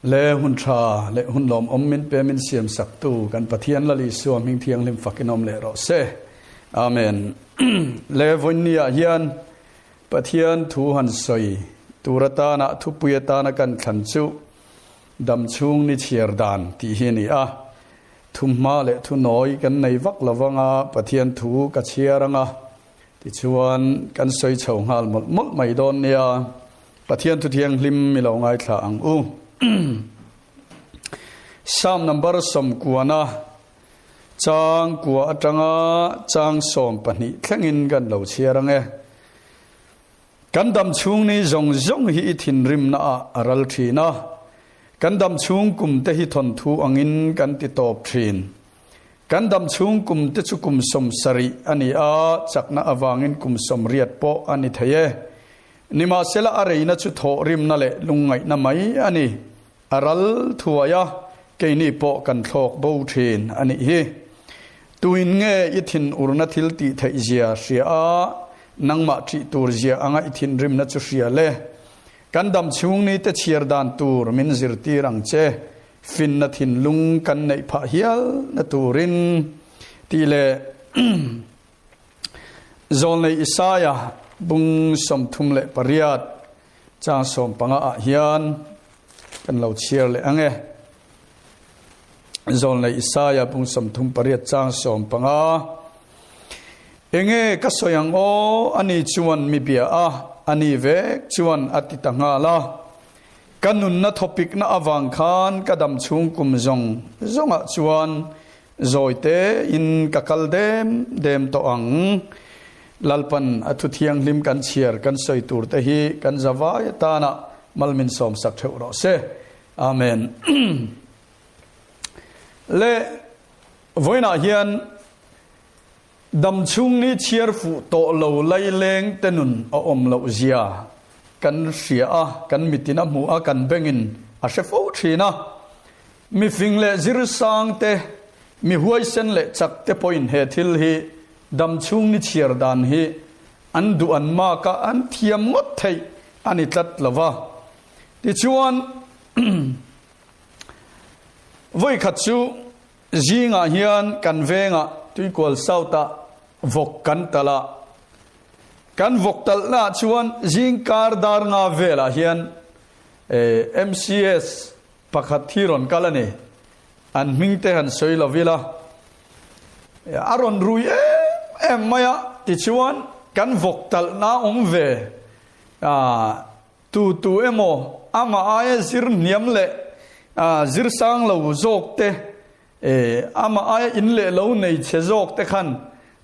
Le hun tha leh hun lawmawm min pe min siam sak tu kan Pathian Lal Isua hming thianghlim fakin awm leh rawh se. Amen. Le vawiinni ah hian Pathian thu han sawi tur atana thupui atana kan thlan chu Damchhung ni chhiar dan tih hi a ni a. Thuhma leh thunawi kan nei vak lovanga Pathian thu ka chhiar anga tichuan kan sawi chho nghal mawlh mawlh mai dawn nia. Pathian thu thianghlim mi lo ngaithla ang u. Psalm number 90 chang kua atanga chang 12 thlengin kan lo chhiar ang e. Kan dam chhung ni zawng zawng hi i thinrimna ah a ral thin a, kan dam chhung kum te hi thawnthu angin kan ti tawp thin. Kan dam chhung kum te chu kum 70 a ni a, chakna avangin kum 80 pawh a ni thei e. Nimahsela a reina chu thawhrimna leh lungngaihna mai a ni. A ral thuai a, keini pawh kan thlawk bo thin a nih hi. Tuin nge i thinurna thil tih theih zia hria a, nangmah ṭih tur zia anga i thinrimna chu hria le. Kan dam chhung ni te chhiar dan tur min zirtir ang che, finna thinlung kan neih phah hial na turin tih leh Zawlnei Isaia bung 38 chang 15 ah hian kan lo chhiar leh ang e. Zawlnei Isaia bung 38 chang 15 Enge ka sawi ang aw ani chuan mi bia a, ani vek chuan a ti ta nghal a. Ka nunna thawpikna avang khan ka dam chhung kum zawng zawngah chuan Zawi tein ka kal dem dem tawh ang. Lalpan a thu thianghlim kan chhiar kan sawi tur te hi kan zavai atana mal min sawm sak theuh rawh se. Amen. Le vawiinah hian damchhung ni chhiar fuh tawh lo laileng te nun a awm loh zia kan hria a, kan mitin a hmu a, kan bengin a hre fo thin a. Mi fing leh zir sang te, mi huaisen leh chak te pawhin he thil hi damchhung ni chhiar dan hi an duh an mak a, an thiam ngawt theih a ni tlat lo va. Tichuan, vawi khat chu zingah hian kan vengah Tuikual South-ah vawk kan talh a, kan vawk talhnaah chuan zing kar dar nga velah hian MCS Pakhat hi rawn kal a ni. An hming te han sawi lo ila. A rawn rui em em mai a, tichuan kan vawk talhna awm ve tu tu emaw amah aia zir hniam leh zir sang lo zawk te, amah aia in leh lo nei chhe zawk te khan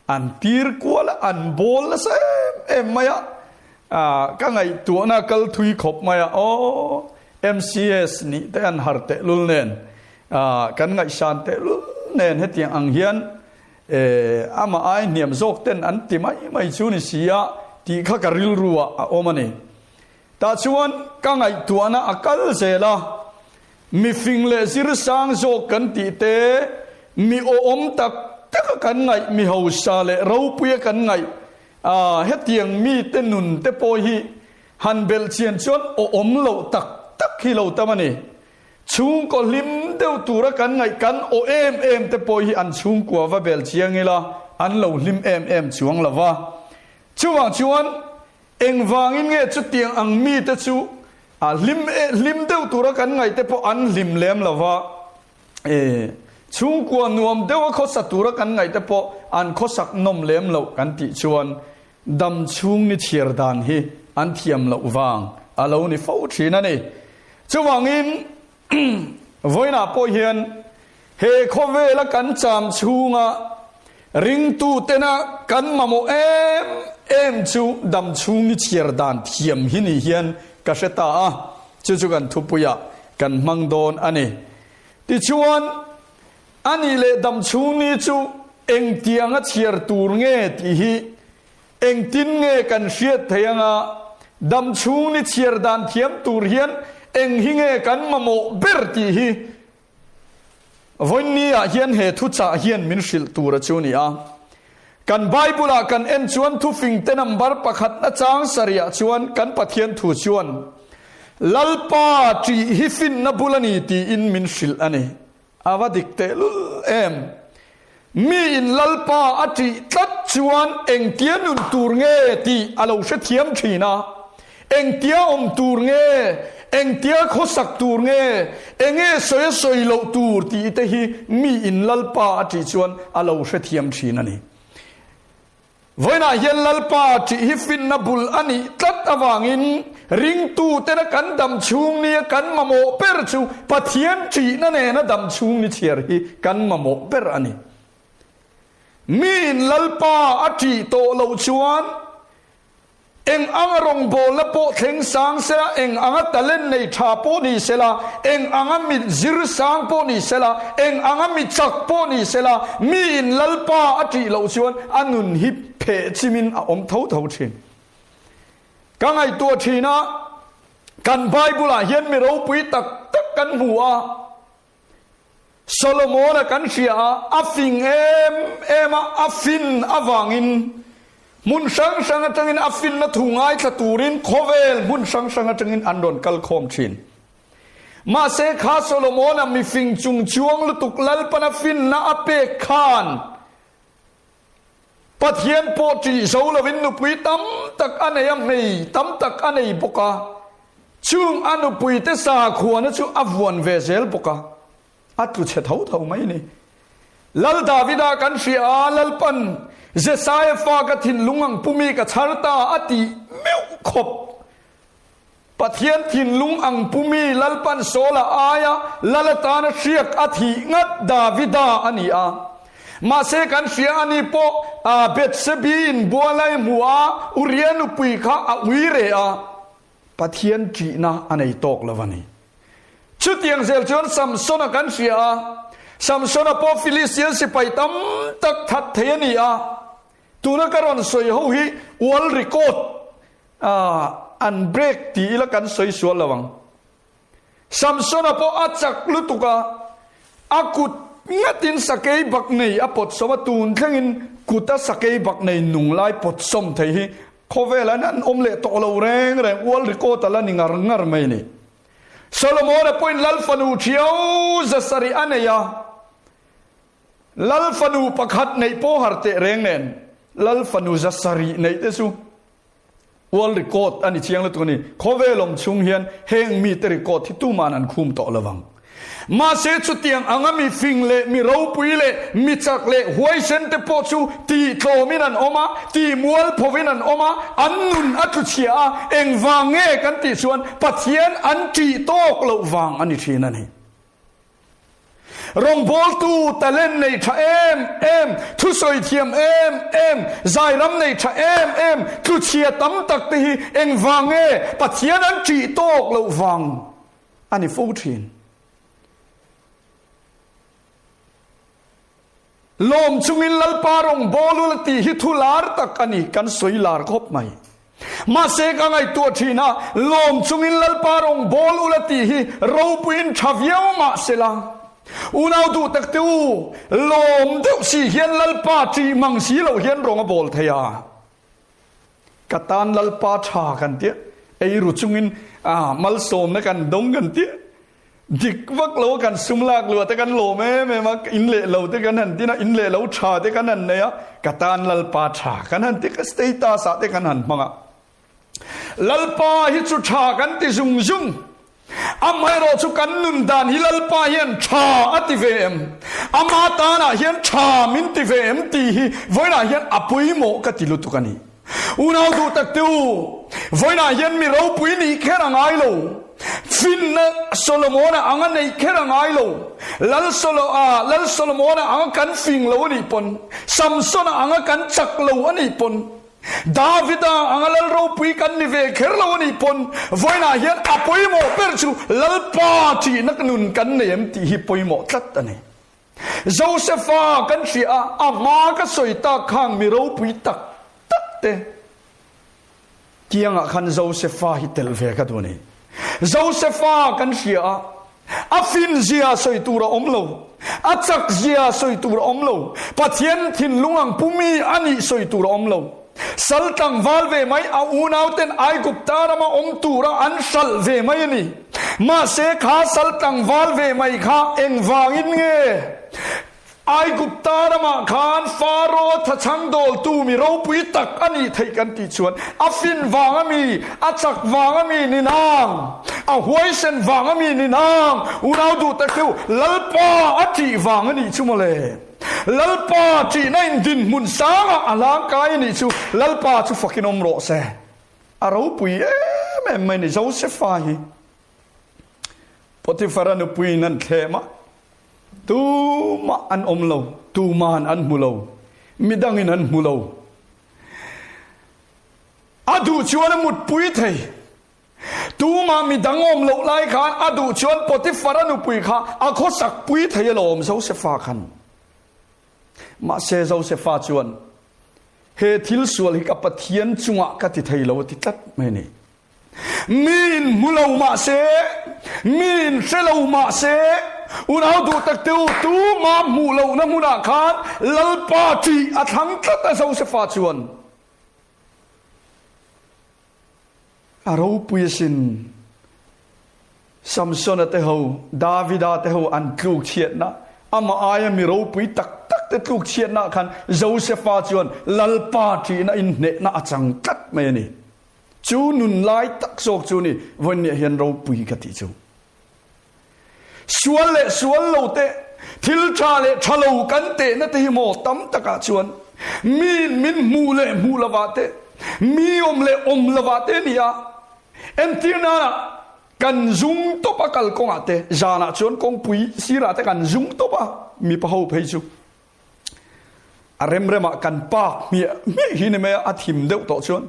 an tir kual a, an bawl nasa em em mai a, ka ngaihtuahna kal thui khawp mai a, aw MCS nih te an har tehlul nen, kan ngaihsan tehlul nen hetiang ang hian amah ai hniam zawk ten an ti mai mai chu ni si a tih kha ka rilru ah a awm a ni. Tah chuan ka ngaihtuahna a kal zel a, mifing leh zirsang zawk kan tih te, mi awhawm tak taka kan ngaih, mi hausa leh ropuia kan ngaih, hetiang mite nun te pawh hi han belh chian chuan awhawm loh tak tak hi lo tam a ni. Chhungkaw hlim deuh tura kan ngaih kan aw em em te pawh hi an chhungkua va bel chiang ila an lo hlim em em chuang lo va. Chuvang chuan Engvangin nge chutiang ang mite chu a hlim e hlim deuh tura kan ngaih te pawh an hlim lem lo va, e chhungkua nuam deuha khawsa tura kan ngaih te pawh an khawsak nawm lem loh kan tih chuan dam chhung ni chhiar dan hi an thiam loh vang a lo ni fo thin a ni. Chuvangin vawiinah pawh hian he khawvela kan cham chhunga ringtutena kan mamawh em em chu dam chhung ni chhiar dan thiam hi ni hian ka hre ta a, chu chu kan thupuiah kan hmang dawn a ni. Tichuan, a nih leh dam chhung ni chu engtianga chhiar tur nge tih hi Engtin nge kan hriat thei anga dam chhung ni chhiar dan thiam tur hian eng hi nge kan mamawh ber tih hi vawiinni ah hian he thuchah hian min hrilh tur a chu ni a. Kan Bible ah kan en chuan thufing te number pakhat na chang sarih ah chuan kan Pathian thu chuan. Lalpa ṭih hi finna bul a ni tiin min hrilh a ni. A va dik tehlul em! Mi in Lalpa a ṭih tlat chuan engtia nun tur nge tih a lo hrethiam ṭhin a, engtia awm tur nge, engtia khawsak tur nge, enge sawi a sawi loh tur tih te hi mi in Lalpa a ṭih chuan a lo hrethiam ṭhin a ni. Vawiinah hian Lalpa ṭih hi finna bul a nih tlat avangin ringtutena kan dam chhung nia kan mamawh ber chu Pathian ṭihna nena dam chhung ni chhiar hi kan mamawh ber a ni. Miin Lalpa a ṭih tawh loh chuan Eng anga rawngbawlna pawh thleng sang sela, eng anga talent nei tha pawh ni sela, eng anga mi zir sang pawh ni sela, eng anga mi chak pawh ni sela, miin Lalpa a ṭih loh chuan a nun hi pheh chimin a awm tho tho ṭhin. Ka ngaihtuah ṭhin a, kan Bible-ah hian mi ropui tak tak kan hmu a, Solomona kan hria a, a fing em em a, a fin avangin hmun hrang hrang atangin a finna thu ngaithla turin khawvel hmun hrang hrang atangin an rawn kal khawm thin. Mahse kha Solomona mifing chung chuang lutuk Lalpana finna a pek khan Pathian pawh ṭih zo lovin nupui tam tak a nei a, hmei tam tak a nei bawk a, chung a nupuite sakhuana chu a vuan ve zel bawk a, a tlu chhe tho tho mai ni. Lal Davida kan hria a, Lalpan Jesaia fa ka thinlung ang pumi ka chhar ta a tih meuh khawp. Pathian thinlung ang pumi Lalpan Saula aia lal atana hriak a thih ngat Davida a ni a. Mahse kan hria a ni pawh Bethsebi in bualai hmu a Uria nupui kha a ui reh a, Pathian ṭihna a nei tawk lo a ni. Chutiang zel chuan Samsona kan hria a, Samsona pawh Philistian sipai tam tak that thei a ni a. Tuna ka rawn sawi ho hi world record An break ti ila kan sawi sual lo ang. Samsona pawh a chak lutuk a, a kut ngatin sakei bak nei a pawt sawm a, tun thlengin kuta sakei bak nei nung lai pawt sawm thei hi khawvelah hian an awm leh tawh lo reng reng, world record a la ni ngar ngar mai a ni. Solomona pawhin Lal fanu thiau zasarih a nei a, Lal fanu pakhat neih pawh har teh reng nen Lal fanu zasarih neih te chu World record a ni chiang lutuk a ni. Khawvel awm chhung hian heng mite record hi tuman an khum tawh lo vang. Mahse chutiang anga mi fing leh mi ropui leh mi chak leh huaisen te pawh chu tih tlawmin an awm a, tih mualphovin an awm a, an nun a tlu chhia a, engvang nge kan tih chuan Pathian an ṭih tawk loh vang a ni ṭhin a ni. Rawngbawltu talent nei tha em em, thusawi thiam em em, zairam nei tha em em, tluchhia tam tak te hi engvang nge Pathian an ṭih tawk loh vang a ni fo ṭhin. Lawm chungin Lalpa rawngbâwl ula tih hi thu lâr tak a ni, kan sawi lâr khawp mai. Mahse ka ngaihtuah ṭhin a, lawm chungin Lalpa rawngbâwl ula tih hi ropuiin ṭha viau mah sela, unau duh tak te u, lawm deuh si hian Lalpa ṭih mang si lo hian rawng a bâwl thei a. Ka tan Lalpa ṭha kan tia, ei ru chungin malsawmna kan dawng kan tia, Dik vak lo a kan sum lak luah te kan lawm em em a, in leh lo te kan han tin a, in leh lo tha te kan han nei a, ka tan Lalpa tha kan han ti ka status ah te kan han hmang a. Lalpa hi chu tha kan ti zung zung, amaherawh chu kan nun dan hi Lalpa hian tha a ti ve em, ama tanah hian tha min ti ve em tih hi vawiinah hian a pawimawh ka ti lutuk a ni. Unau duh tak te u, vawiinah hian mi ropui nih kher a ngai lo. Finna Solomona anga neih kher a ngai lo. Lal Solo a, Lal Solomona anga kan fing lo a nih pawn, Samsona anga kan chak lo a nih pawn, Davida anga lal ropui kan ni ve kher lo a nih pawn, vawiinah hian a pawimawh ber chu Lalpa ṭihna nun kan nei em tih hi pawimawh tlat a ni. Josefa kan hria a, a hma ka sawi tak khang mi ropui tak tak te kiangah khan Josefa hi tel ve ka duh a ni. Josefa kan hria a, a fin zia sawi tur a awm lo, a chak zia sawi tur a awm lo, Pathian thinlung ang pumi a nih sawi tur a awm lo. Sal tlangval ve mai a unauten Aigupta rama awm tura an hralh ve mai a ni. Mahse kha sal tlangval ve mai kha engvangin nge Aigupta ramah khan Faro thachhang dawltu mi ropui tak a nih theih kan tih chuan a fin vang a mi, a chak vang a mi ni nang, a huaisen vang a mi ni nang, unau duh tak chu Lalpa a ṭih vang a nih chu mawle. Lalpa ṭihna in dinhmun sangah a hlangkai a nih chu Lalpa chu fakin awm rawh se. A ropui em em mai ni Josefa hi. Potifara nupuiin an thlem a, tumah an awm lo, tuman an hmu lo, midangin an hmu lo. A duh chuan a mutpui thei. Tumah midang awm loh lai khan a duh chuan Potifara nupui kha a khawsak pui thei alawm Josefa khan. Mahse Josefa chuan, He thil sual hi ka Pathian chungah ka ti thei lo a ti tlat mai a ni. Mi in hmu lo mah se, mi in hre lo mah se, unau duh tak te u, tumah hmuh lohna hmunah khan Lalpa ṭih a thlang tlat a Josefa chuan. A ropui asin. Samsona te ho, Davida te ho an tluk chhiatna, amah aia mi ropui tak tak te tluk chhiatna khan Josefa chuan Lalpa ṭihna inhnehna a chang tlat mai a ni. Chu nun lai tak zawk chu ni vawiinniah hian ropui ka tih chu. Sual leh sual lo te, thil tha leh tha lo kan tehna te hi maw tam takah chuan miin min hmuh leh hmuh lovah te, mi awm leh awm lovah te a ni a. Entir nana kan zung tawp a kalkawngah te, zanah chuan kawngpui sirah te kan zung tawp a, mipa ho phei chu a remremah kan pak hmiah hmiah hi ni mai a, a thim deuh tawh chuan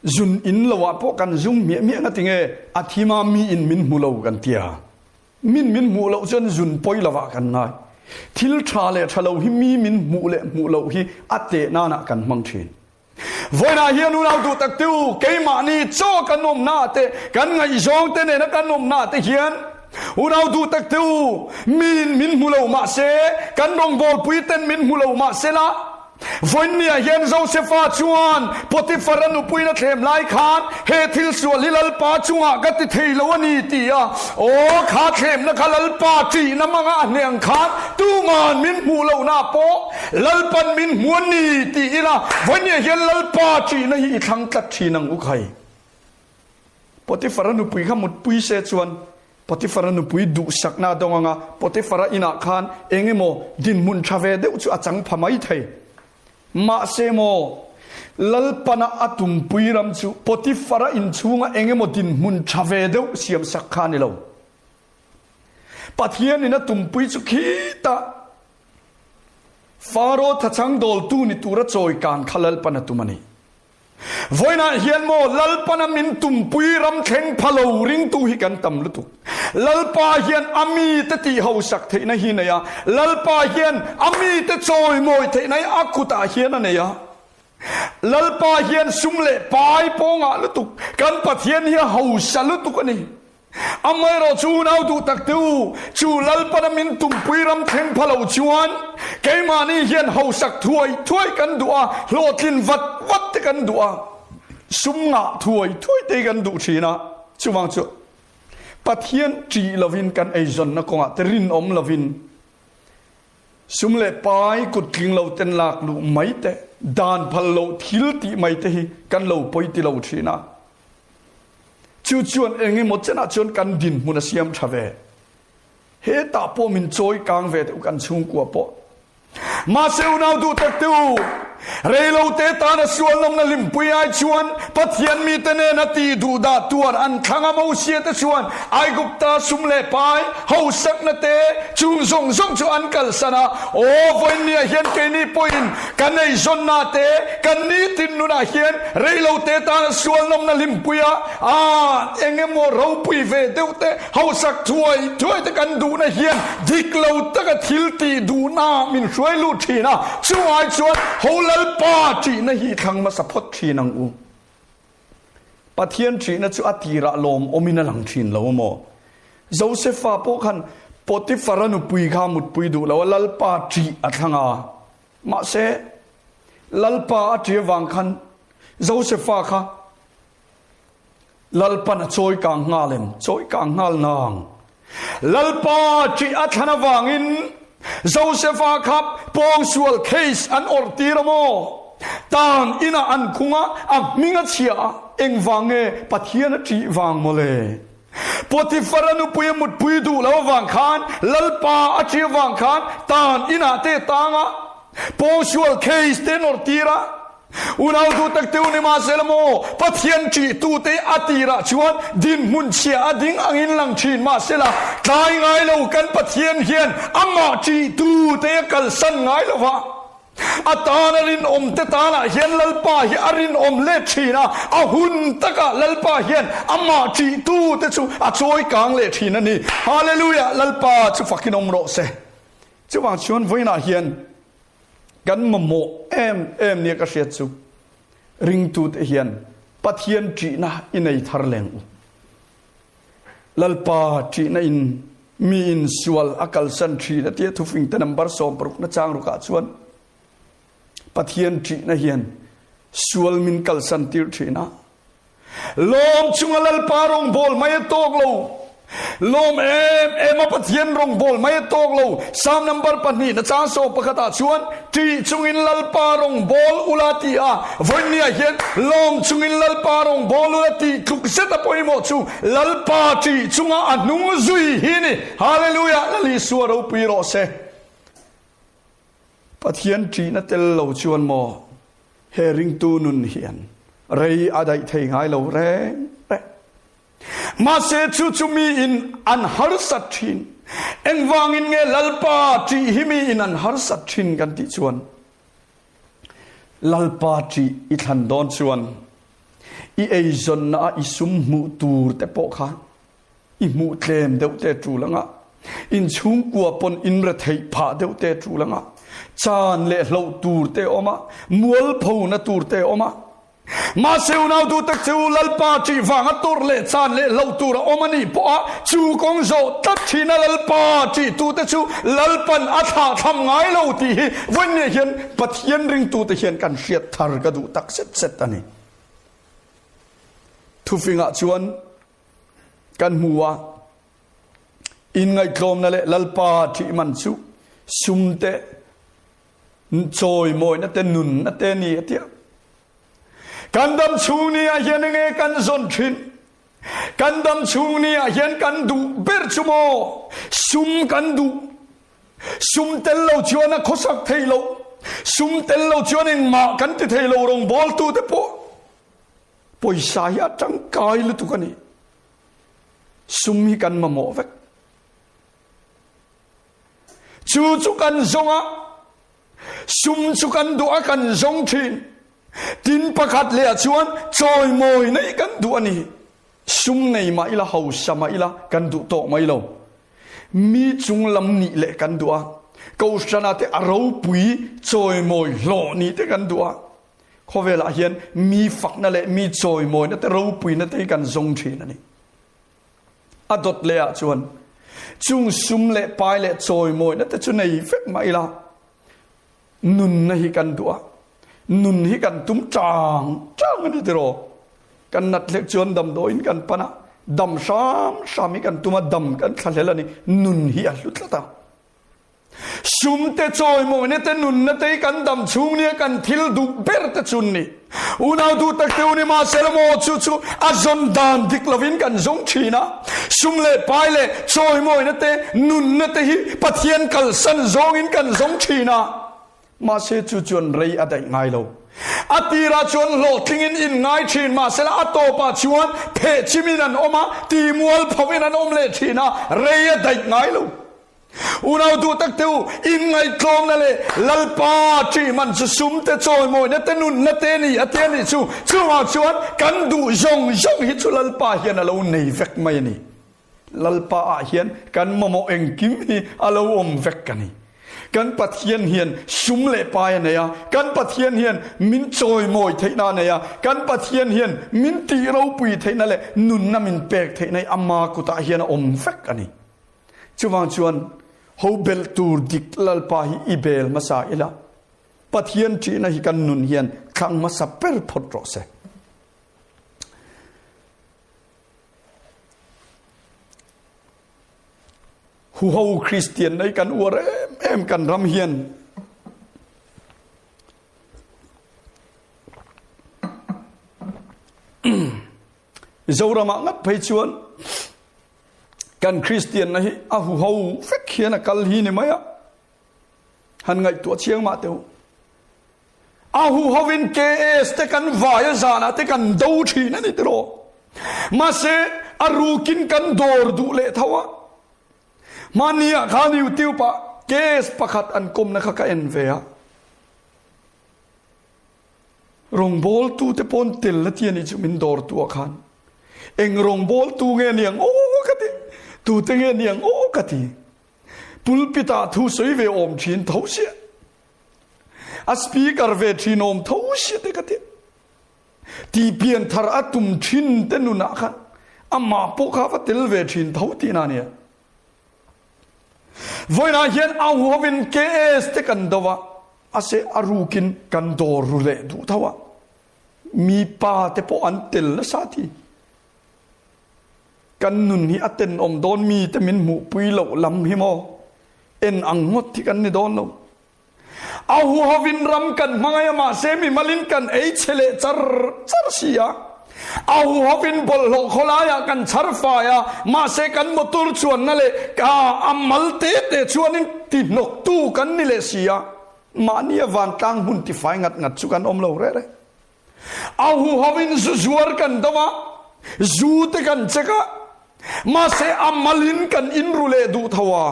Zun in lo ah pawh kan zung hmiah hmiah nga tinge a thim a mi in min hmu lo kan tia. Min min hmuh loh chuan zun pawi lo ah kan ngai. Thil tha leh tha lo hi mi min hmuh leh hmuh loh hi a teh nan ah kan hmang thin. Vawiinah hian unau duh tak te u, keimahni chaw kan awmna ah te, kan ngaihzawng te nena kan awmna ah te hian unau duh tak te u, mi in min hmu lo mahse, kan rawngbawlpui ten min hmu lo mahsela, Vawiinniah hian Josefa chuan Potifara nupuiin a thlem lai khan, He thil sual hi Lalpa chungah ka ti thei lo a ni, ti a. Aw, kha thlemna kha Lalpa ṭihna hmanga a hneh ang khan tuman min hmuh lohna pawh Lalpan min hmu a ni, ti ila vawiinniah hian Lalpa ṭihna hi i thlang tlat ṭhin ang u khai. Potifara nupui kha mutpui se chuan Potifara nupui duhsakna a dawng ang a, Potifara inah khan eng emaw dinhmun tha ve deuh chu a chang pha mai thei. Mahse maw, Lalpana a tumpui ram chu Potifara inchhunga eng emaw dinhmun tha ve deuh siamsak kha a ni lo. Pathianin a tumpui chu khitah Faro thachang dawltu ni tura chawikan kha Lalpan a tum a ni. Vawiinah hian maw Lalpana min tumpui ram thleng pha lo ringtu hi kan tam lutuk. Lalpa hian a mite tih hausak theihna hi nei a, Lalpa hian a mite chawimawi theihna hi a kutah hian a nei a. Lalpa hian sum leh pai pawngah lutuk, kan Pathian hi a hausa lutuk a ni. Amaherawh chu unau duh tak te u, chu Lalpana min tumpui ram thleng pha lo chuan keimahni hian hausak thuai thuai kan duh a, hlawhtlin vat vat te kan duh a, sum ngah thuai thuai te hi kan duh thin a. Chuvang chu Pathian ṭih lovin kan eizawnna kawngah te rinawm lovin sum leh pai kut tling lo ten lak luh mai te, dan phal loh thil tih mai te hi kan lo pawi ti lo thin a. Chu chuan eng emaw chenah chuan kan dinhmun a siam tha ve. Hetah pawh min chawi kang ve teh u kan chhungkua pawh. Mahse unau duh tak te u, reilote tana sualnawmna hlimpui ai chuan Pathian mite nena tih duh dah tuar an thlang a Mosia te chuan Aigupta sum leh pai hausakna te chung zawng zawng chu an kalsan a. Aw vawiinniah hian keini pawhin Kan eizawnna te, kan nitin nunah hian reilote tana sual nawmna hlimpui a, aa eng emaw ropui ve deuh te, hausak thuai thuai te kan duhna hian dik lo taka thil tih duhna min hruai lut thin a, chungai chuan ho Lalpa ṭihna hi thlang hmasa phawt thin ang u. Pathian ṭihna chu a tirah lawmawmin a lang ṭhin lo maw? Josefa pawh khan Potifara nupui kha mutpui duh lo a, Lalpa ṭih a thlang a. Mahse, Lalpa a ṭi avang khan Josefa kha Lalpan a chawi kang nghal em? Chawi kang nghal nang. Lalpa ṭih a thlan avangin Josefa kha pawngsual case an awrh tir a maw? Tan inah an khung a, a hming a chhia a, engvang nge Pathian a ṭih vang mawle? Potifara nupui a mutpui duh lo avang khan Lalpa a ṭih avang khan tan inah te tang a, pawngsual case te an awrh tir a, Unau duh tak teu ni mahsela maw, Pathian ṭihtute a tirah chuan dinhmun chhia a ding angin lang ṭhin mahsela, tlai ngai lo kan Pathian hian amah ṭihtute a kalsan ngai lo va. A tan a rinawmte tanah hian Lalpa hi a rinawm let ṭhin a, a hun takah Lalpa hian amah ṭihtute chu a chawi kang leh ṭhin a ni. Hallelujah! Lalpa chu fakin awm rawh se. Chuvang chuan vawiinah hian Kan mamawh em em nia ka hriat chu ringtute hian Pathian ṭihna i nei thar leng u. Lalpa ṭihna in mi in sual a kalsan ṭhin a tia thufingte number 60 na chang rukah chuan Pathian ṭihna hian sual min kalsan tir ṭhin a. Lawm chunga Lalpa rawngbawl mai a tawk lo. Lawm em em a Pathian rawngbawl mai a tawk lo. Psalm number pahnih na chang sawm pakhat ah chuan ṭih chungin Lalpa rawngbawl ula ti a. Vawinia hian lawm chungin Lalpa rawngbawl ula tih tluk zet a pawimawh chu Lalpa ṭih chunga a hnung zui hi ni. Hallelujah! Lal Isua ropui rawh se. Pathian ṭihna tel lo chuan maw he ringtu nun hian rei a daih thei ngai lo reng reng. Mahse chu chu miin an harsat ṭhin. Engvangin nge Lalpa ṭih hi miin an harsat ṭhin kan tih chuan Lalpa ṭih i thlan dawn chuan i eizawnna a i sum hmuh tur te pawh kha i hmuh tlem deuh te tul anga, in chhungkua pawn in retheih phah deuh te tul anga, chan leh hloh tur te awm a, mualpho na tur te awm a. Mahse unau duh tak che u, Lalpa ṭih vanga tawrh leh chan leh hloh tur a awm a nih pawh a, chu kawng zawh tlat thin a Lalpa ṭih tu te chu Lalpan a thlah thlam ngai lo tih hi vawiin hian Pathian ringtu te hian kan hriat thar ka duh tak zet zet a ni. Thufingah chuan Kan hmu a, inngaihtlawmna leh Lalpa ṭih man chu sum te, chawimawina te, nunna te ni a tia. Kan dam chhung ni ah hian enge kan zawn ṭhin? Kan dam chhung ni ah hian kan duh ber chu maw? Sum kan duh. Sum tel lo chuan a khawsak thei lo. Sum tel lo chuan engmah kan ti thei lo rawngbawltute pawh. Pawisa hi a tangkai lutuk a ni. Sum hi kan mamawh vek. Chu chu kan zawng a, sum chu kan duh a kan zawng thin. Tin pakhat leh ah chuan chawimawi nei kan duh a ni. Sum nei mah ila, hausa mah ila kan duh tawk mai lo. Mi chung lam nih leh kan duh a, Kohhrana te a ropui chawimawi hlawh nih te kan duh a. Khawvelah hian mi fakna leh mi chawimawina te ropuina te hi kan zawng thin a ni. A dawt leh ah chuan chung sum leh pai leh chawimawina te chu nei vek mah ila nunna hi kan duh a, nun hi kan tum tang tang a ni tiraw. Kan nat hlek chuan damdawiin kan pan a, dam hram hram hi kan tum a, dam kan thlahlel a ni. Nun hi a hlu tlat a. Sum te chawimawina te nunna te hi kan dam chhung nia kan thil duh ber te chun ni. Unau duh tak te u ni mahse la maw chu chu a zawn dan dik lovin kan zawng thin a. Sum leh pai leh chawimawina te nunna te hi Pathian kalsan zawngin kan zawng thin a. Mahse chu chuan rei a daih ngai lo. A tirah chuan hlawhtlingin in ngai thin mahsela a tawpah chuan pheh chimin an awm a, timual phovin an awm leh thin a, rei a daih ngai lo. Unau duh tak te u, inngaihtlawmna leh Lalpa ṭih man chu sum te, chawimawina te, nunna te ni a ti a nih chu. Chungah chuan kan duh zawng zawng hi chu Lalpa hian a lo nei vek mai a ni. Lalpa ah hian kan mamawh engkim hi a lo awm vek a ni. Kan Pathian hian sum leh pai a nei a, kan Pathian hian min chawimawi theihna a nei a, kan Pathian hian min tih ropui theihna leh nunna min pek theihna hi ama kutah hian a awm vek a ni. Chuvang chuan ho belh tur dik Lalpa hi i bel hmasa ila. Pathian ṭihna hi kan nun hian thlang hmasa ber phawt rawh se. Huho Kristian nei kan uar em em kan ram hian Zoramah ngat phei chuan kan Kristian na hi a huho vek hian a kal hi ni mai a. Han ngaihtuah chiang mah teh u. A huhovin KS te kan vai a zanah te kan do thin a ni tiraw. Mahse a rukin kan dawr duh leh tho a. Hmani ah khan YouTube ah KS pakhat an kawmna kha ka en ve a. Rawngbawltu te pawn tel a ti a nih chu min dawrtu ah khan. Eng rawngbawltu nge niang aw ka ti. Tute nge niang aw ka ti. Pulpit ah thu sawi ve awm thin tho sia. A speaker ve thin awm tho sia te ka ti. Ti pian thar a tum thin te nunah khan amah pawh kha va tel ve thin tho tihna a nia. Vawiinah hian a huhovin KS te kan do a, a se a rukin kan dawr ru leh duh tho a. Mi pa te pawh an tel nasa ti. Kan nun hi a tenawm dawn mi te min hmuhpui loh lam hi maw? En ang ngawt hi kan ni dawn lo. A huhovin ram kan hmangaih a mahse mimalin kan ei chhe leh char char si a. A huhovin bawlhhlawh khawlaiah kan chhar fai a mahse kan motor chuanna leh a mal te te chuanin tihnawktu kan ni leh si a. Mahnia vantlang hmun tifai ngat ngat chu kan awm lo reh reh. A huhovin zu zuar kan do a, zu te kan check a, mahse a malin kan inru leh duh tho a.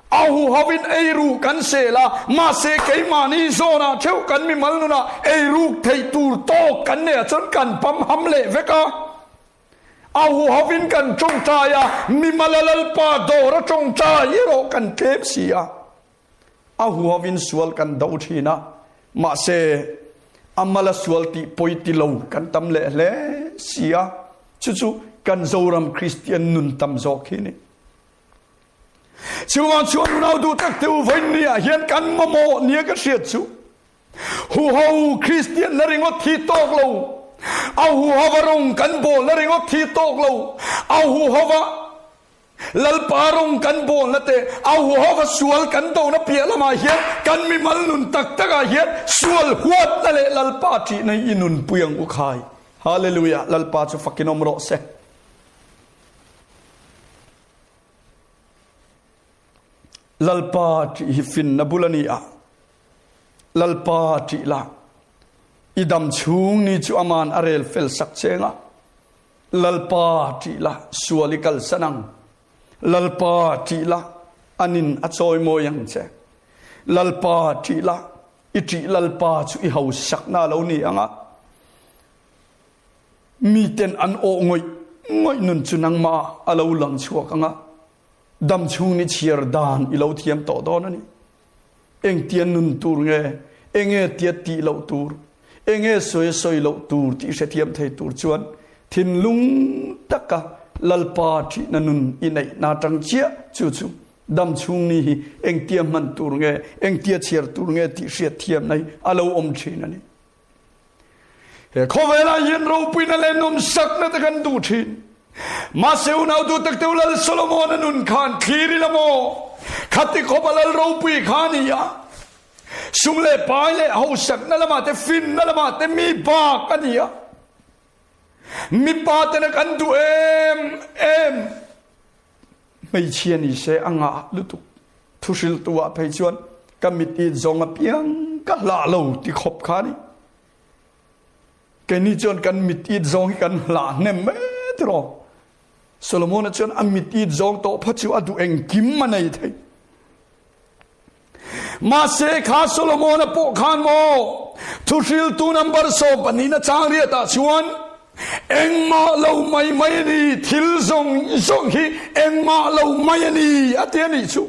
A huhovin eiru kan sel a, mahse keimahni zawnah theuh kan mimal nunah eiruk theih tur tawk kan nei ah chuan kan pam ham leh vek a. A huhovin kan tawngtai a, mimala Lalpa dawr a tawngtai erawh kan tlem si a. A huhovin sual kan do thin a, mahse a mala sual tih pawi ti lo kan tam leh hle si a, chu chu kan Zoram Kristian nun tam zawk hi ni. Chuvang chuan unau duh tak te u vawiin ni ah hian kan mamawh nia ka hriat chu huho Kristian na ringawt thi tawk lo, a huhova rawng kan bawl na ringawt thi tawk lo, a huhova Lalpa rawng kan bawlna te, a huhova sual kan dona piah lamah hian kan mimal nun tak takah hian sual huatna leh Lalpa ṭihna hi i nunpui ang u khai. Hallelujah! Lalpa chu fakin awm rawh se. Lalpa ṭih hi finna bul a ni a, Lalpa ṭih la, i dam chhung ni chu aman a rel fel sak cheng a. Lalpa ṭih la, sual i kalsan ang. Lalpa ṭih la, anin a chawimawi ang che. Lalpa ṭih la, i ṭih Lalpa chu i hausakna a lo ni ang a. Miten an awh ngawih ngawih nun chu nangmah a lo lang chhuak ang a. Dam chhung ni chhiar dan i lo thiam tawh dawn a ni. Engtia nun tur nge, enge tia tih loh tur, enge sawi a sawi loh tur tih hrethiam thei tur chuan thinlung taka Lalpa ṭihna nun i neihna aṭang chiah chu chu dam chhung ni hi engtia hman tur nge, engtia chhiar tur nge tih hriatthiamna hi a lo awm ṭhin a ni. He khawvelah hian ropuina leh nawmsakna te kan duh thin. Mahse unau duh tak teu Lal Solomon-a nun khan thlir ila maw? Khati khawpa Lal ropui kha a ni a. Sum leh pai leh hausakna lamah te finna lamah te mi bak a ni a. Mipa tena kan duh em em. Hmeichhia ni se a ngah lutuk. Thuhriltu ah phei chuan ka mit in zawng apiang ka hlah lo ti khawp kha ni. Keini chuan kan mit it zawng hi kan hlah hnem mai tiraw. Solomon-a chuan a mit it zawng tawh pha chu a duh engkim a nei thei. Mahse kha Solomon-a pawh khan maw thuhriltu number 12 na chang riatah chuan engmah lo mai mai a ni, thil zawng zawng hi engmah lo mai a ni a ti a nih chu.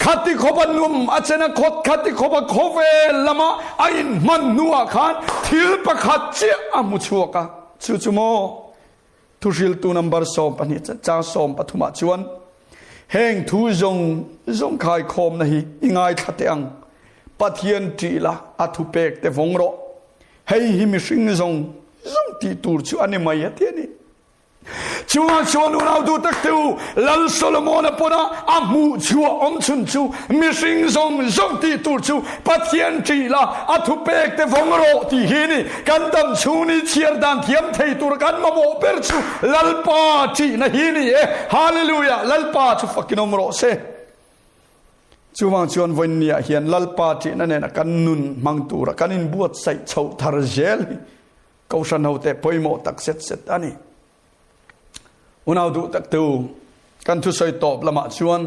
Khati khawpa num a chen a khawt, khati khawpa khawvel lama a inhman hnuah khan thil pakhat chiah a hmu chhuak a, chu chu maw Thuhriltu number 12 chang 13 ah chuan. Heng thu zawng zawng khaikhawmna hi i ngaithla teh ang. Pathian ṭih la, a thupek te vawng rawh. Hei hi mihring zawng zawng tih tur chu a ni mai a ti a ni. Chungah chuan unau duh tak te u, Lal Solomona pawna a hmuh chhuah awm chhun chu mihring zawng zawng tih tur chu Pathian ṭih la, a thupek te vawng rawh tih hi a ni. Kan dam chhung ni chhiar dan thiam thei tur kan mamawh ber chu Lalpa ṭihna hi a ni e. Hallelujah! Lalpa chu fakin awm rawh se. Chuvang chuan vawiinniah hian Lalpa ṭihna nena kan nun hmang tura kan inbuatsaih chhoh thar zel hi Kohhran hote pawimawh tak set set a ni. Unau duh tak te u, kan thusawi tawp lamah chuan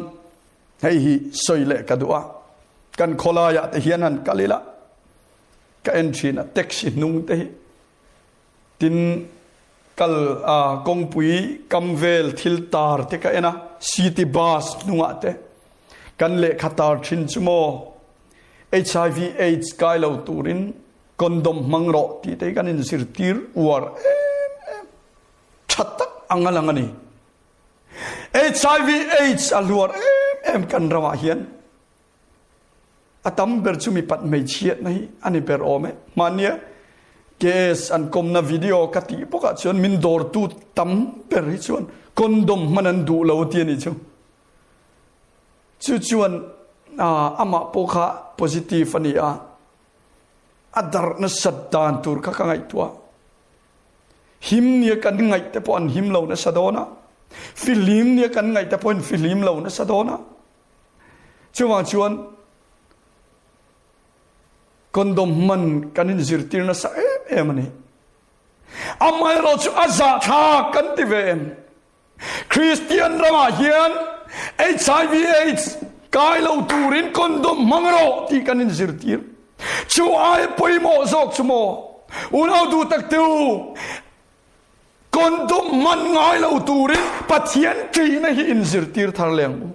hei hi sawi leh ka duh a, kan khawlaiah te hian han kal ila, ka en thin a, taxi hnung te hi tin kal a kawngpui kam vel thil tar te ka en a, city bus hnungah te kan lehkha tar thin chu maw HIV AIDS kai lo turin Condom hmang rawh tih te hi kan inzirtir uar em em tha tak ang a lang a ni. HIV AIDS a hluar em em kan ramah hian a tam ber chu mipat hmeichhiatna hi a ni ber awm e. Hmania KS an kawmna video ka tih bawkah chuan min dawrtu tam ber hi chuan condom hman an duh lo ti a nih chu. Chu chuan amah pawh kha positive a ni a. A darh nasat dan tur kha ka ngaihtuah. Him nia kan ngaih te pawh an him lo nasa dawn a. Fihlim nia kan ngaih te pawh an fihlim lo nasa dawn a. Chuvang chuan condom hman kan inzirtir nasa em em a ni. Amaherawh chu a zahthlak kan ti ve em? Kristian ramah hian HIV AIDS kai lo turin condom hmang rawh tih kan inzirtir. Chu ai pawimawh zawk chu maw? Unau duh tak te u, condom hman ngai lo turin Pathian ṭihna hi inzirtir thar leh ang u.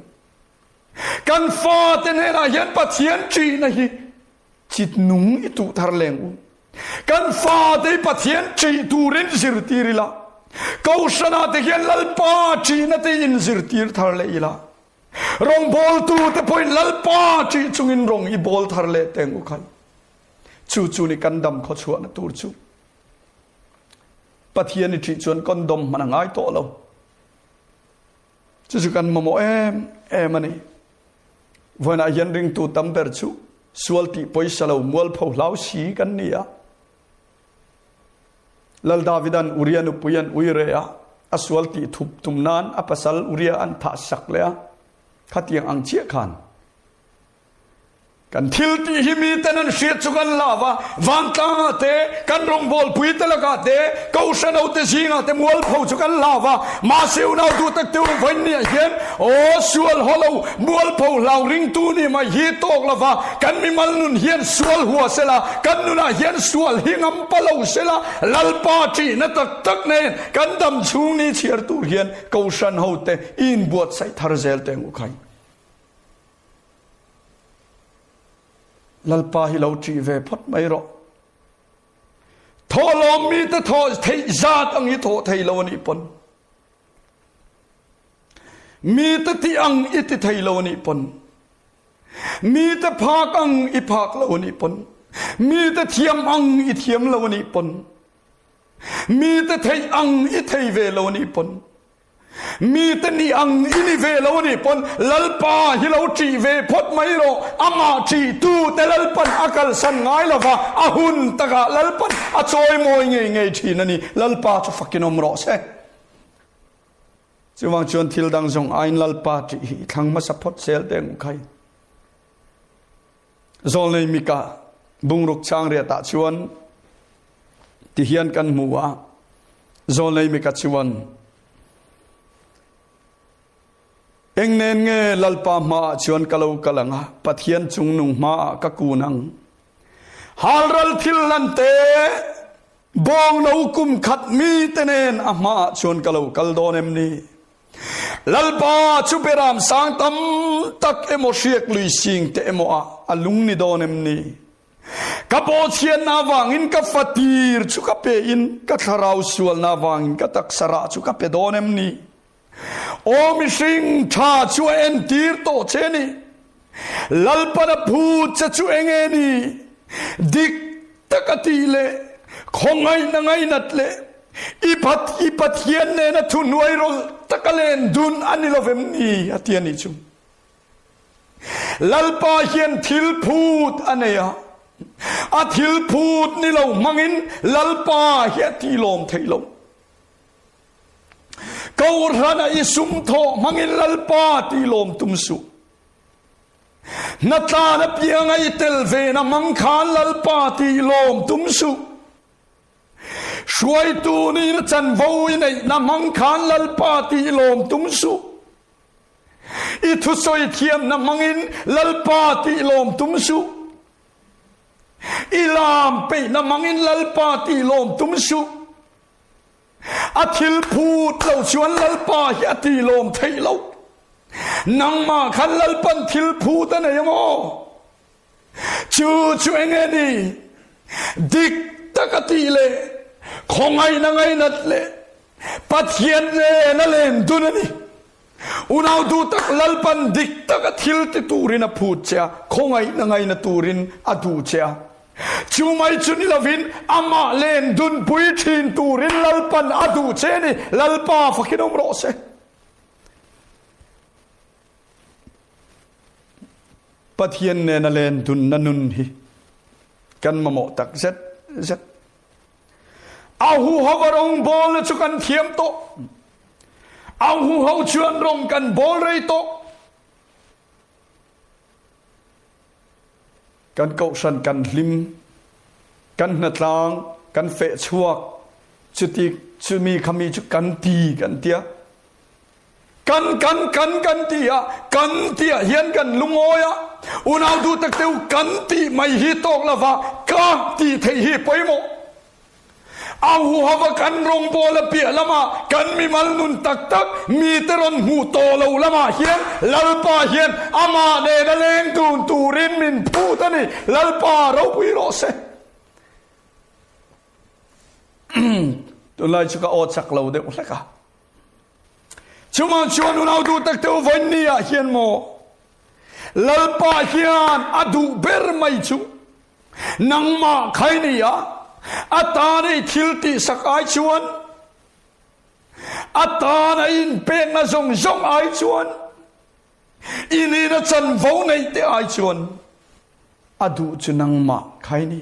Kan fate hnenah hian Pathian ṭihna hi Chit nung i tuh thar leng u. Kan fate hi Pathian ṭih turin zirtir ila. Kohhranah te hian Lalpa ṭihna te in zirtir thar leh ila. Rawngbawltu te pawhin Lalpa ṭih chungin rawng i bawl thar leh teng u khai. Chu chu ni kan dam khawchhuahna tur chu. Pathian i ṭih chuan condom hman a ngai tawh lo. Chu chu kan mamawh em em a ni. Vawiinah hian ringtu tam ber chu sual tih pawisa lo mualpho hlau si kan ni a. Lal Davidan Uria nupui an ui reh a, a sual tih thup tum nan a pasal Uria an thah sak leh a, khatiang ang chiah khan Kan thil tih hi miten an hriat chu kan la va, vantlangah te, kan rawngbawlpui te lakah te, kohhran ho te zingah te mualpho chu kan la va. Mahse unau duh tak te u vawiinniah hian aw sual haw lo, mualpho hlau ringtu nih mai hi tawk lo va, kan mimal nun hian sual hua sela, kan nunah hian sual hi ngam pa lo sela, Lalpa ṭihna tak tak nen kan dam chhung ni chhiar tur hian kohhran ho te i inbuatsaih thar zel teh ang u khai. Lalpa hi lo ṭih ve phawt mai rawh. Thawhlawm mite thawh theih zat ang hi thawh thei lo a nih pawn. Mite tih ang i ti thei lo a nih pawn. Mite phak ang i phak lo a nih pawn. Mite thiam ang i thiam lo a nih pawn. Mite theih ang i thei ve lo a nih pawn. Mite nih ang i ni ve lo anih pawn Lalpa hi lo ṭih ve phawt mai rawh. Amah ṭihtute Lalpan a kalsan ngai lo va, a hun takah Lalpan a chawimawi ngei ngei ṭhin a ni. Lalpa chu fakin awm rawh se. Chuvang chuan thil dang zawng aiin Lalpa ṭih hi i thlang hmasa phawt zel teh ang khai. Zawlnei Mika bungruk chang riatah chuan tihian kan hmu a, Zawlnei Mika chuan, Eng nen nge Lalpa hmaah chuan ka lo kal ang a, Pathian chungnung hmaah ka kun ang. Halral thil hlan te, bawngno kum khat mite nen a hmaah chuan ka lo kal dawn em ni? Lalpa chu beram sang tam tak emaw hriak lui sing te emaw ah a lung ni dawn em ni? Ka bawhchhiatna avangin ka fatir chu ka pe in ka thlarau sualna avangin ka taksa rah chu ka pe dawn em ni? Aw mihring tha chu a entir tawh che ni. Lalpan a phut che chu enge ni? Dik taka tih leh khawngaihna ngainat leh i i Pathian nena thuhnuai rawlh taka len dun a ni lovem ni? a ti a nih chu. Lalpa hian thil phut a nei a, a thil phut ni lo hmangin Lalpa hi a ti lawm thei lo. Kohhrana i sum thawh hmangin Lalpa ti lawm tum suh. Hnatlan apianga i tel vena hmang khan Lalpa ti lawm tum suh. Hruaitu nihna chanvo i neihna hmang khan Lalpa ti lawm tum suh. I thusawi thiamna hmangin Lalpa tih lawm tum suh. I lam peihna hmangin Lalpa tih lawm tum suh. A thil phut lo chuan Lalpa hi a tih lawm theih loh. Nangmah khan Lalpan thil phut a nei ang aw. Chu chu enge ni? Dik taka tih leh khawngaihna ngainat leh Pathian nena len dun a ni. Unau duh tak Lalpan dik taka thil ti turin a phut che a, khawngaihna ngaina turin a duh che a. Chu mai chu ni lovin amah len dunpui thin turin Lalpan a duh che a ni. Lalpa fakin awm rawh se. Pathian nena len dunna nun hi kan mamawh tak zet zet. A huhova rawngbawlna chu kan thiam tawh. A huho chuan rawng kan bawl rei tawh. Kan kohhran kan hlim, kan hnatlang, kan feh chhuak, chuti chumi khami chu kan ti kan tia. Kan kan kan kan ti a, kan tih ah hian kan lungawi a, unau duh tak te u kan tih mai hi tawk lova ka tih theih hi pawimawh. A huhava kan rawngbawl a piah lamah kan mimal nun tak tak mite rawn hmuh tawh lo lamah hian Lalpa hian amah nena leng dun turin min phut a ni. Lalpa ropui rawh se. Tunlai chu ka aw chak lo deuh hlek a. Chungah chuan unau duh tak te u vawiin ah hian maw Lalpa hian a duh ber mai chu nangmah khai ni a a tan i thil tih sak ai chuan a tan a inpekna zawng zawng ai chuan i nihna chanvo neih te ai chuan A duh chu nangmah khai ni.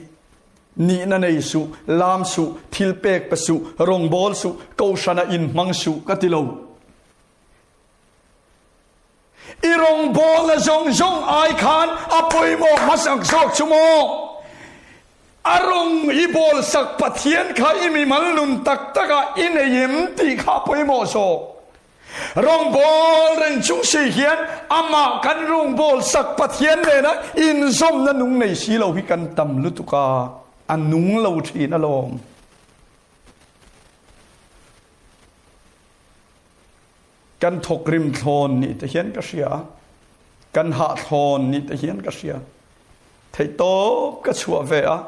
Nihna nei suh, lam suh, thil pek pe suh, rawngbâwl suh, kohhrana inhmang suh ka ti lo. I rawngbâwlna zawng zawng ai khan a pawimawh hmasak zawk chu maw? A rawng i bâwlsak Pathian kha i mimal nun tak takah i nei em tih kha a pawimawh zawk. Rawngbâwl reng chung si hian amah kan rawngbâwl sak Pathian nena inzawmna nung nei si lo hi kan tam lutuk a, a nung lo thin alawm. Kan thawk rim thlawn nih te hian ka hria a, kan hah thlawn nih te hian ka hria. Theihtawp ka chhuah ve a,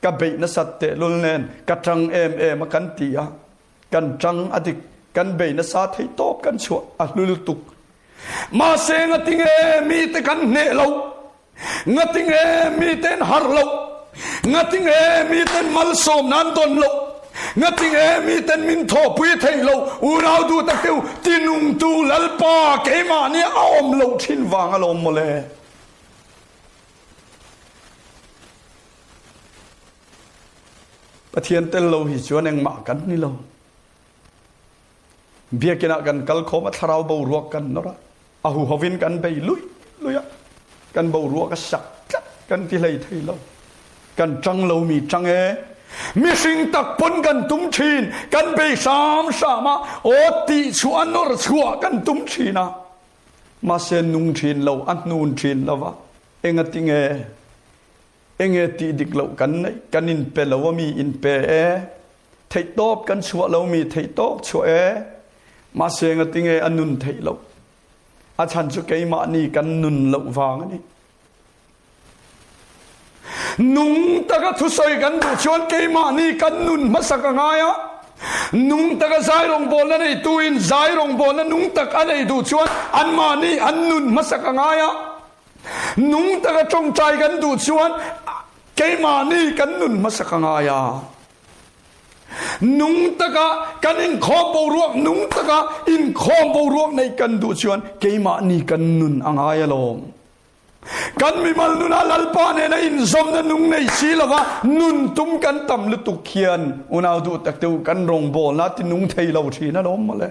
ka beih nasat tehlul nen ka ṭang em em a kan ti a, Kan ṭang a dik, kan bei nasa thei tawp kan chhuah a hlu lutuk. Mahse ngatinge mite kan hneh lo? Ngatinge miten harh lo? Ngatinge miten malsawm nan dawn lo? Ngatinge miten min thawhpui theih lo? Unau duh tak te u, tinungtu Lalpa keimahni a awm loh ṭhin vang alawm mawle. Pathian tel lo hi chuan engmah kan ni lo. Biakinn ah kan kal khawm a thlarau boruak kan nawr a, a huhovin kan bei luih luih a, kan boruak a sak tlat kan ti hlei thei lo. Kan ṭang lomi ṭang e. Mihring tak pawn kan tum ṭhin, kan bei hram hram a, aw tih chhuah a nawr chhuah kan tum ṭhin a. Mahse nung ṭhin lo, a hnun ṭhin lo va, engatinge? Enge tih dik loh kan neih? Kan in pe lo a mi in pe e. Theihtawp kan chuah lo mi theihtawp chuah e. Mahse ngatinge a nun theih loh? A chhan chu keimahni kan nun loh vang a ni. Nung taka thusawi kan duh chuan keimahni kan nun hmasak a ngai a. Nung taka zai rawngbawlna neituin zai rawngbawlna nung tak a nei duh chuan anmahni an nun hmasak a ngai a. Nung taka tawngtai kan duh chuan keimahni kan nun hmasak a ngai a. Nung taka kan inkhawm boruak nung taka inkhawm boruak neih kan duh chuan keimahni kan nun a ngai alawm. Kan mimal nunah Lalpa nena inzawmna nung nei si lova nun tum kan tam lutuk hian unau duh tak te u kan rawngbawlna ti nung thei lo thin alawm mawle.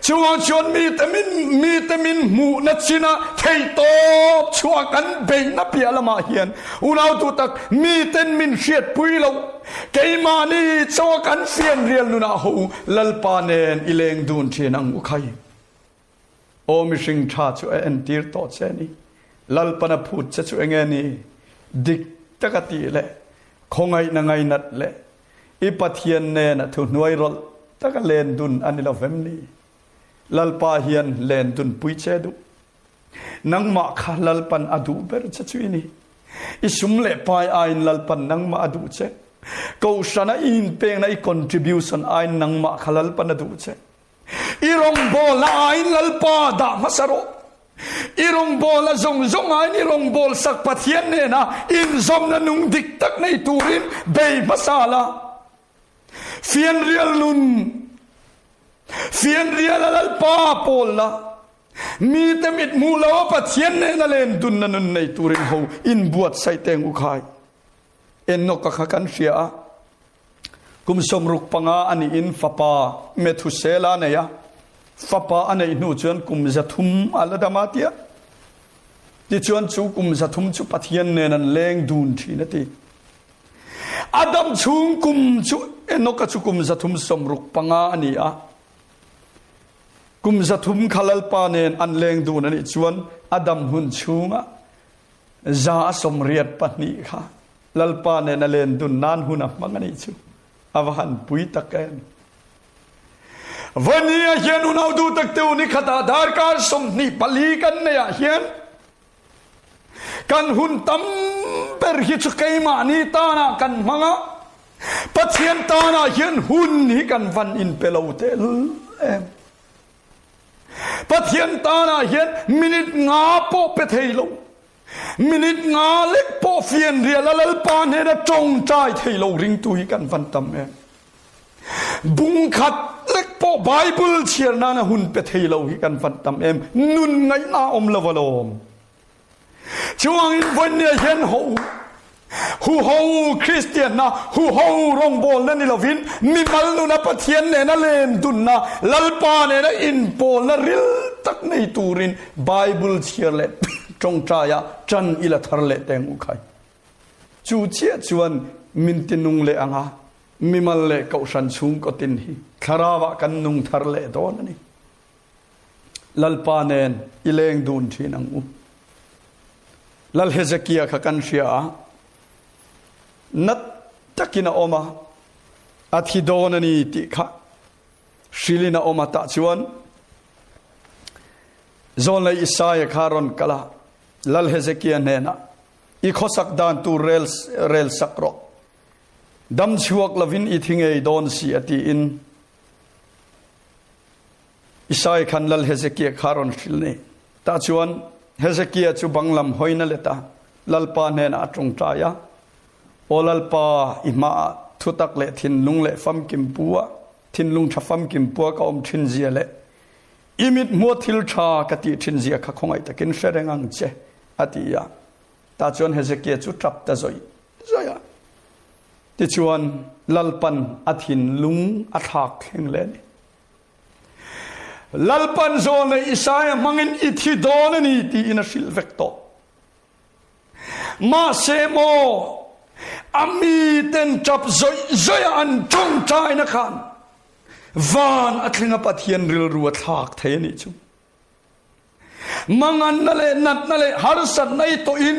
Chuvang chuan mite min mite min hmuhna china theihtawp chhuah kan beihna piah lamah hian unau duh tak miten min hriatpui lo keimahni chaw kan fianrial nunah ho Lalpa nen i leng dun thin ang u khai. Aw mihring tha chu a entir tawh che ni. Lalpan a phut che chu enge ni? Dik taka tih leh khawngaihna ngainat leh i Pathian nen a thuhnuai rawlh taka len dun a ni lo vem ni? Lalpa hian len dun pui che duh. Nangmah kha Lalpan a duh ber che chu i ni. I sum leh pai aiin Lalpan nangmah a duh che. Kohhrana i inpekna i contribution aiin nangmah kha Lalpan a duh che. I rawngbawlna aiin Lalpa dah hmasa rawh. I rawngbawlna zawng zawng aiin i rawngbawlsak Pathian nena inzawmna nung dik tak nei turin bei hmasa la. Fianrial nun, fianriala Lalpa pawl la. Mite mit hmuh lo a Pathian nena len dunna nun nei turin ho inbuatsaih teng u khai. Enoka kha kan hria a. Kum 65 a niin fapa Methusela a nei a, fapa a neih hnu chuan kum 300 a la dam a tia. Tichuan chu kum 300 chu Pathian nen an leng dun thin a ti. A dam chhung kum chu Enoka chu kum 365 a ni a. Kum 300 kha Lalpa nen an leng dun a nih chuan a dam hun chhungah 182 kha Lalpa nen a len dun nan hun a hmang a nih chu a va han pui tak em. Vania hian unau duh tak te u ni khatah darkar 24 kan nei ah hian kan hun tam ber hi chu keimahni tanah kan hmang a, Pathian tanah hian hun hi kan van inpe lo tehlul em. Pathian tanah hian minute nga pawh pe thei lo. Minute nga lek pawh fianrial a Lalpa hnena tawngtai thei lo ringtu hi kan van tam em. Bung khat lek pawh Bible chhiar nana hun pe thei lo hi kan van tam em. Nun ngaihna awm lo alawm. Chuangin vawinia hian ho u. Huho Kristianna, huho rawngbawlna ni lovin mimal nuna Pathian nena len dunna, Lalpa nena inpawlna ril tak nei turin Bible chhiar leh tawngtaia tan i la thar leh teng u khai. Chu chiah chuan min tinung leh anga mimal leh kohhran chhungkaw tin hi thlarauah kan nung thar leh dawn a ni. Lalpa nen i leng dun thin ang u. Lal Hezekia kha kan hria a, nat takin a awm a, a thi dawn a ni tih kha hrilhin a awm a, tah chuan Zawnlei Isaia kha rawn kal a, Lal Hezekia hnenah, I khawsak dan tur rel, rel sak rawh. Dam chhuak lovin i thi ngei dawn si a tiin Isai khan Lal Hezekia kha rawn hrilh ni. Tah chuan Hezekia chu banglam hawiin a let a, Lalpa hnenah a tawngtai a, Aw Lalpa, i hmaah thutak leh thinlung leh famkim pu a, thinlung tha famkim pu a ka awm thin zia leh i mit hmua thil tha ka tih thin zia kha khawngaih takin hre reng ang che, a ti a. Tah chuan Hezekia chu tap ta zawih zawih a. Tichuan Lalpan a thinlung a thlak thleng leh a ni. Lalpan zawlnei Isaia hmangin i thi dawn a ni tiin a hrilh vek tawh. Mahse maw, a miten ṭap zawih zawih a an ṭawngṭaina khan van a thleng a Pathian rilru a thlak thei a nih chu. Manganna leh natna leh harsatna i tawhin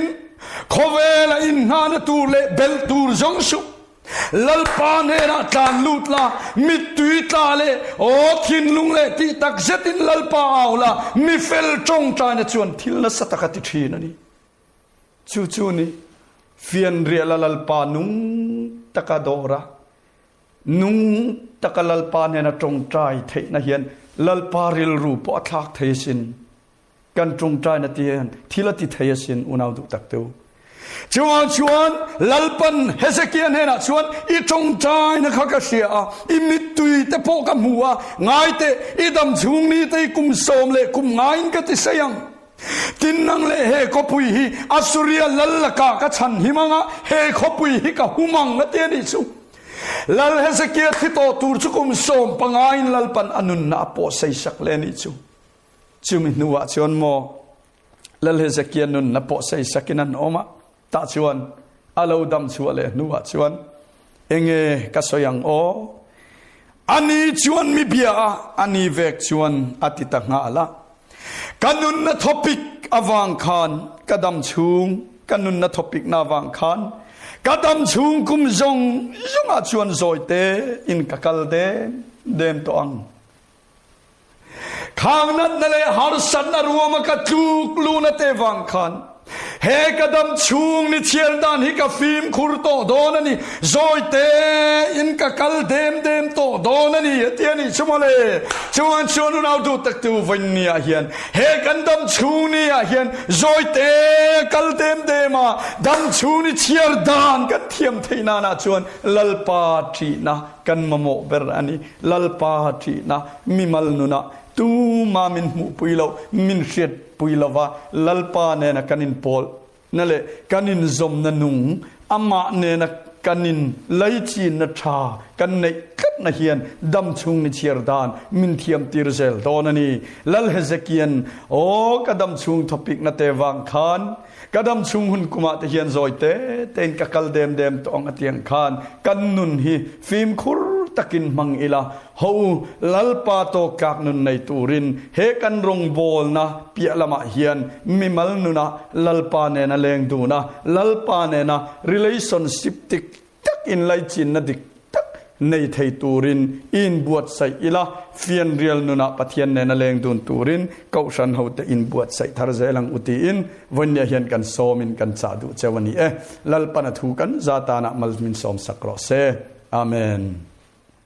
khawvela inngahna tur leh belh tur zawng suh. Lalpa hnenah tlan lut la, mittui tla leh aw thinlung leh tih tak zetin Lalpa au la, mi fel tawngtaina chuan thil nasa tak a ti thin a ni. Chu chu ni, fianriala Lalpa nung taka dawra. Nung taka Lalpa hnena tawngtai theihna hian Lalpa rilru pawh a thlak thei asin. Kan tawngtaina te hian thil a ti thei asin unau duh tak te u. Chuvang chuan Lalpan Hezekia hnenah chuan i tawngtaina kha ka hria a, i mittui te pawh ka hmu a, ngai teh, i dam chhung ni te i kum sawm leh kum ngaiin ka ti sei ang. Tin nang leh he khawpui hi Asuria lal lakah ka chhan him ang a, he khawpui hi ka hum ang a ti a nih chu. Lal Hezekia thi tawh tur chu kum sawm pangaiin Lalpan a nunna a pawh sei sak le a nih chu. Chumi hnuah chuan maw Lal Hezekia nunna pawh sei sakin an awm a, tah chuan a lo dam chhuah leh hnuah chuan enge ka sawi ang aw? Ani chuan mi bia a, ani vek chuan a ti ta nghal a. Ka nunna thawpik avang khan ka dam chhung, ka nunna thawpikna avang khan ka dam chhung kum zawng zawngah chuan zawi te in ka kal dem dem tawh ang. Khang natna leh harsatna ruama ka tluk luna te vang khan he ka dam chhung ni chhiar dan hi ka fimkhur tawh dawn a ni, zawi te in ka kal dem dem tawh dawn a ni a ti a nih chu mawle. Chuan chuan unau duh tak tu vawiin ah hian he kan dam chhung ni ah hian zawi te kal dem dem a dam chhung ni chhiar dan kan thiam theih nan ah chuan Lalpa ṭihna kan mamawh ber a ni. Lalpa ṭihna mimal nunah tuma min hmuhpui loh, min hriatpui lova Lalpa nena kan inpawlna leh kan inzawmna nung, amah nena kan inlaichinna ṭha kan neih tlatna hian dam chhung ni chhiar dan min thiamtir zel dawn a ni. Lal Hezekia'n, Aw, ka dam chhung thawpikna te vang khan, Ka dam chung hun kumah te hian zawi te tein ka kal dem dem tawh ang a tiang khan kan nun hi fimkhur takin hmang ila, ho Lalpa tawktlak nun nei turin he kan rawngbawlna piah lamah hian mimal nunah Lalpa nena leng dun a, Lalpa nena relationship dik tak inlaichinna dik tak nei thei turin i inbuatsaih ila, fianrial nunah Pathian nena leng dun turin Kohhran hote inbuatsaih thar zel ang u tiin vawinia hian kan sawmin kan chah duh cheu a ni e. Lalpan a thu kan za tanah mal min sawmsak rawh se. Amen.